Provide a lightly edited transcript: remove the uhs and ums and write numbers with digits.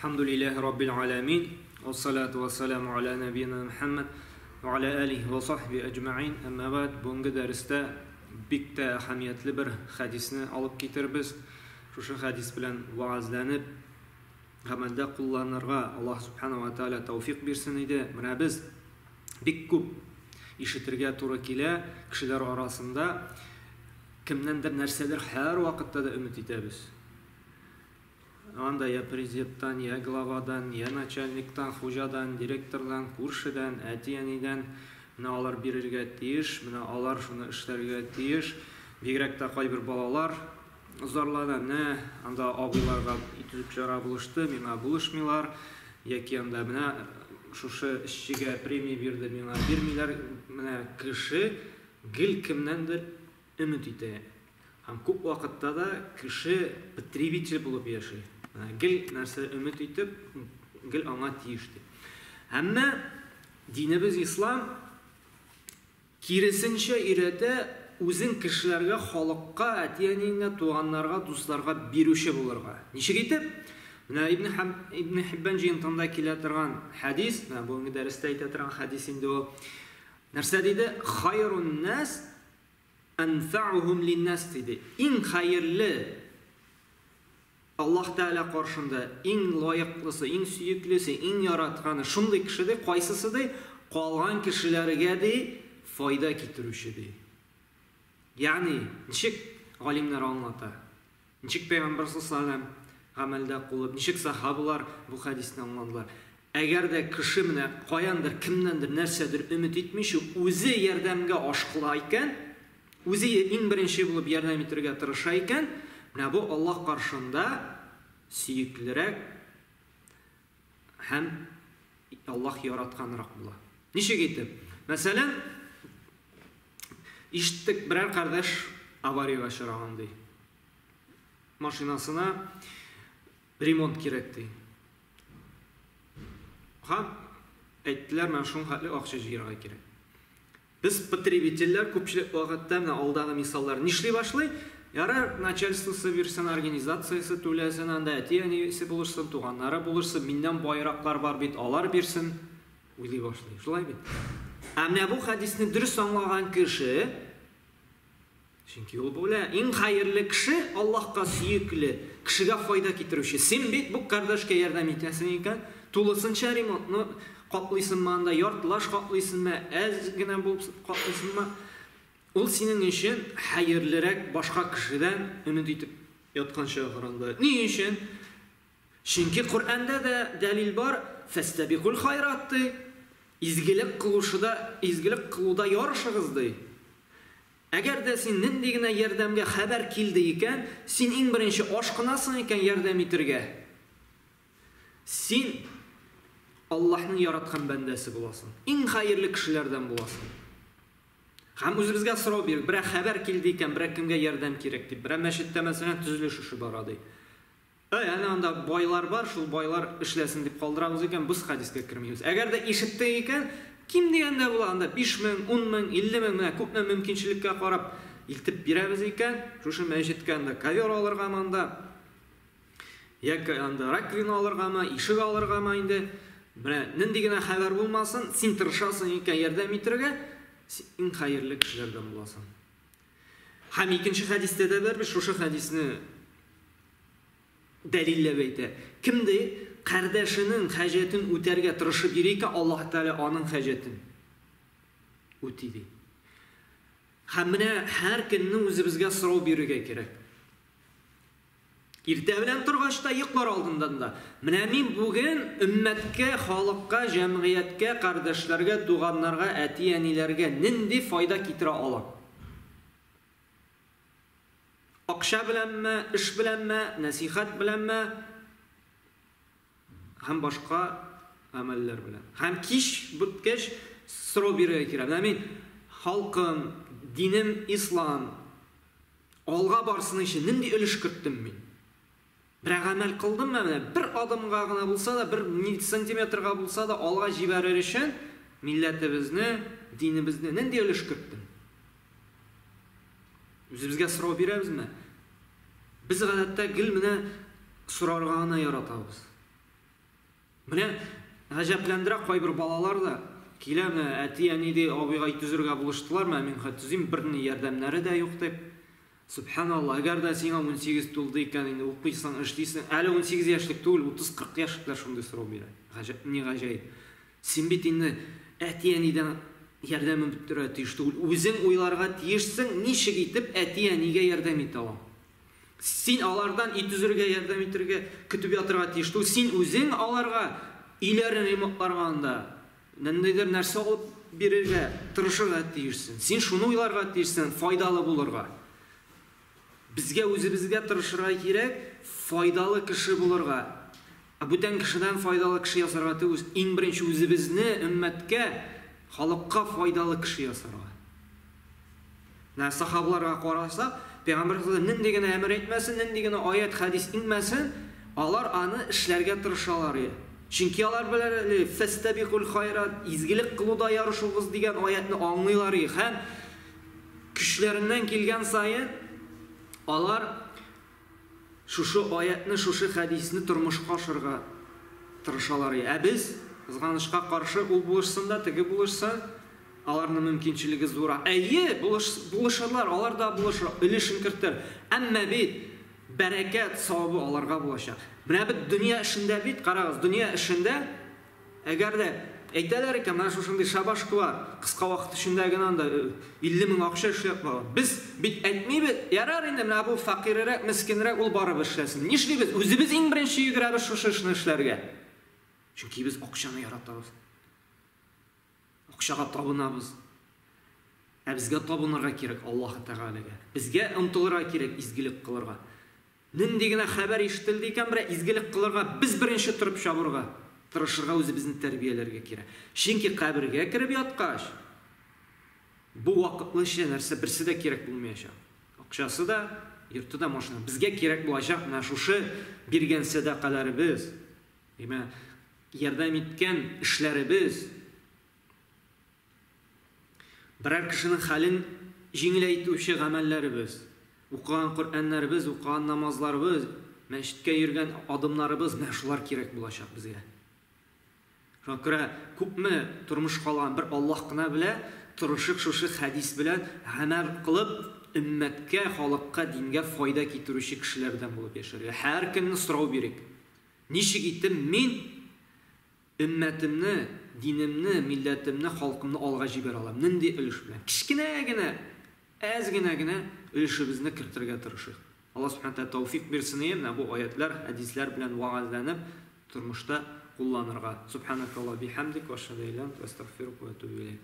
Әлхәмдүлилләһи раббил галәмин, вассалату вассаламу аля нәбиена Мөхәммәд ва аля алихи ва сахби әҗмәгыйн. Әмма бәгъд, бүгенге дәрестә бик тә әһәмиятле бер хәдисне алып китербез. Шушы хәдис белән вәгазьләнеп, гамәлдә кулланырга Аллаһ субхана ва тааля тәүфик бирсен иде. Менә без бик күп ишетергә туры килә кешеләр арасында кемнәндер нәрсәдер һәрвакытта да өмет итәбез. Анда я президенттан, я главадан, я начальниктан, хуҗадан, директордан, күршедән, әти-әнидән, менә алар бирергә тиеш, менә алар шуны эшләргә тиеш. Бигрәк тә кайбер балалар зарлана, менә анда абыйларга итү чара булышты, миңа булышмыйлар, яки анда менә шушы эшчегә премия бирде, миңа бирмиләр. Менә кеше гел кемнәндер өмет итә. Һәм күп вакытта да кеше потребитель булып яши. Менә гел нәрсә өмет итеп, гел аңа тиеш дип. Әмма динебез ислам киресенчә өйрәтә, үзен кешеләргә, халыкка, әти-әниеңә, туганнарга, дусларга бирүче булырга. Ничек итеп? Менә Ибн Хәм, Ибн Хиббан җыентыгында килә торган хәдис, менә бүгенге дәрестә әйтә торган хәдис инде ул. Нәрсә диде? Хайрун нас Әнфәүһүм линнәс диде. Иң хәерле Аллаһ Тәгалә каршында иң лаеклысы, иң сөеклесе, иң яратканы шундый кеше ди, кайсысы ди, калган кешеләргә ди файда китерүче ди. Ягъни, ничек галимнәр аңлата? Ничек Пәйгамбәр саллаллаһу алейһи гамәлдә кулып, ничек сахабалар бу хәдисне аңладылар? Әгәр дә кеше менә каяндыр, кемнәндер, нәрсәдер өмет итмичә, үзе ярдәмгә ашкыла икән, үзе иң беренче булып ярдәм итәргә тырыша икән, менә бу Аллаһ каршында сөеклерәк һәм Аллаһ яратканрак була. Ничек итеп? Мәсәлән, ишеттек, берәр кардәш авариягә очраган ди. Машинасына ремонт кирәк ди. Һәм әйттеләр, менә шуның хәтле акча җыярга кирәк. Без потребительләр күпчелек вакытта менә алдагы мисаллар нишли башлый? Ярар, начальствосы бирсен, организациясе түләсен, анда әти-әнисе булышсын, туганнары булышсын, миннән байраклар бар бит, алар бирсен. Уйлый башлый. Шулай бит? Ә менә бу хәдисне дөрес аңлаган кеше, чөнки ул белә, иң хәерле кеше Аллаһка сөекле, кешегә файда китерүче. Син бит бу кардәшкә ярдәм итәсең икән, тулысынча ремонтны каплыйсыңмы анда, яртылаш каплыйсыңмы, әз генә булып каплыйсыңмы, ул синең өчен хәерлерәк башка кешедән өмет итеп ятканча караганда. Ни өчен? Чөнки Коръәндә дә дәлил бар, Фәстәбикул хайрат ди, изгелек кылучыда, изгелек кылуда ярышыгыз ди. Әгәр дә син нинди генә ярдәмгә хәбәр килде икән, син иң беренче ашкынасың икән ярдәм итергә, син Аллаһның яраткан бәндәсе буласың. Иң хәерле кешеләрдән буласың. Һәм үзебезгә сорау бирик, берәр хәбәр килде икән, берәр кемгә ярдәм кирәк дип, берәр мәчеттә, мәсәлән, төзелеш эше бара ди. Әй, әнә анда байлар бар, шул байлар эшләсен дип калдырабыз икән, без хәдискә кермибез. Әгәр дә ишеттек икән, ким дигәндә була анда 5 мең, 10 мең, 50 мең, менә күпме мөмкинчелеккә карап илтеп бирәбез икән, шушы мәчеткә анда ковер алыргамы анда, яки анда раковина алыргамы, ишек алыргамы инде, менә нинди генә хәбәр булмасын, син тырышасың икән ярдәм итәргә, син иң хәерле кешеләрдән буласың. Һәм икенче хәдистә дә бар бит, шушы хәдисне дәлилләп әйтә. Кем ди, кардәшенең хаҗәтен үтәргә тырышып йөри икән, Аллаһ Тәгалә аның хаҗәтен үти ди. Һәм менә һәр көнне үзебезгә сорау бирергә кирәк. Иртә белән торгач та, йоклар алдыннан да. Менә мин бүген өммәткә, халыкка, җәмгыятькә, кардәшләргә, туганнарга, әти-әниләргә нинди файда китерә алам? Акча беләнме, эш беләнме, нәсихәт беләнме һәм башка гамәлләр белән. Һәм кич беткәч сорау бирергә кирәк. Менә мин халкым, динем ислам алга барсын өчен нинди өлеш керттем мин? Бер гамәл кылдыммы менә бер адымга гына булса да, бер сантиметрга булса да алга җибәрер өчен милләтебезне, динебезне нинди өлеш керттем? Үзебезгә сорау бирәбезме? Без гадәттә гел менә сорарга гына яратабыз. Менә гаҗәпләндерә кайбер балалар да килә, менә әти-әни ди, абыйга ит өзергә булыштылар, менә мин хәт төзим, берни ярдәмнәре дә юк дип. Сөбханалла, әгәр дә сиңа 18 тулды икән, инде укыйсың, эшлисең, әле 18 яшьлек түгел, 30-40 яшьлекләр шундый сорау бирә. Гаҗәп, ни гаҗәеп. Син бит инде әти-әнидән ярдәм көтәргә тиеш түгел. Үзең уйларга тиешсең, ничек итеп әти-әнигә ярдәм итә алам. Син алардан ит өзергә ярдәм итәргә көтеп ятырга тиеш түгел. Син үзең аларга өйләрен ремонтларга анда ниндидер нәрсә алып бирергә тырышырга тиешсең. Син шуны уйларга тиешсең, файдалы булырга. Безгә үзебезгә тырышырга кирәк, файдалы кеше булырга. Ә бүтән кешедән файдалы кеше ясарга түгел, иң беренче үзебезне өммәткә, халыкка файдалы кеше ясарга. Менә сахабаларга карасак, пәйгамбәр нинди генә әмер әйтмәсен, нинди генә аят, хәдис иңмәсен, алар аны эшләргә тырышалар иде. Чөнки алар беләләр, фәстәбикул хайрат, изгелек кылуда ярышыгыз дигән аятны аңлыйлар иде. Һәм көчләреннән килгән саен алар шушы аятны, шушы хәдисне тормышка ашырырга тырышалар иде. Ә без, кызганычка каршы, ул булышсын да, теге булышсын, аларның мөмкинчелеге зуррак. Әйе, булышырлар, алар да булышыр, өлешен кертер. Әмма бит бәрәкәт, савабы аларга булачак. Менә бит дөнья эшендә бит, карагыз, дөнья эшендә әгәр дә әйтәләр икән, менә шушындый шабашка бар, кыска вакыт эчендә генә анда 50 мең акча эшләп калган. Без бит әйтмибез, ярар инде, менә бу фәкыйрьрәк, мескенрәк, ул барып эшләсен. Нишлибез? Үзебез иң беренче йөгерәбез шушы эшне эшләргә. Чөнки без акчаны яратабыз. Акчага табынабыз. Ә безгә табынырга кирәк Аллаһ Тәгаләгә. Безгә омтылырга кирәк изгелек кылырга. Нинди генә хәбәр ишетелде икән, берәр изгелек кылырга без беренче торып чабырга, тырышырга, үзебезне тәрбияләргә кирәк. Чөнки кабергә кереп яткач, бу вакытлыча нәрсә берсе дә кирәк булмаячак. Акчасы да, йорты да, машина. Безгә кирәк булачак менә шушы биргән сәдакаларыбыз, димәк, ярдәм иткән эшләребез, берәр кешенең хәлен җиңеләйтүче гамәлләребез, укыган Коръәннәребез, укыган намазларыбыз, мәчеткә йөргән адымнарыбыз, менә шулар кирәк булачак безгә. Шуңа күрә күпме тормыш калган бер Аллаһ кына белә, тырышып шушы хәдис белән гамәл кылып, өммәткә, халыкка, дингә файда китерүче кешеләрдән булып яшәргә. Һәр көнне сорау бирик. Ничек итеп мин өммәтемне, динемне, милләтемне, халкымны алга җибәрә алам? Нинди өлеш белән? Кечкенә генә, әз генә генә өлешебезне кертергә тырышыйк. Алла Субхана Тәгалә тәүфик бирсен иде, менә бу аятлар, хәдисләр белән вәгазьләнеп, тормышта кулланырга. Субханакаллаһ бихамдик ва ашһаду ан ла иляһа илля анта астагфирука ва атубу илейк.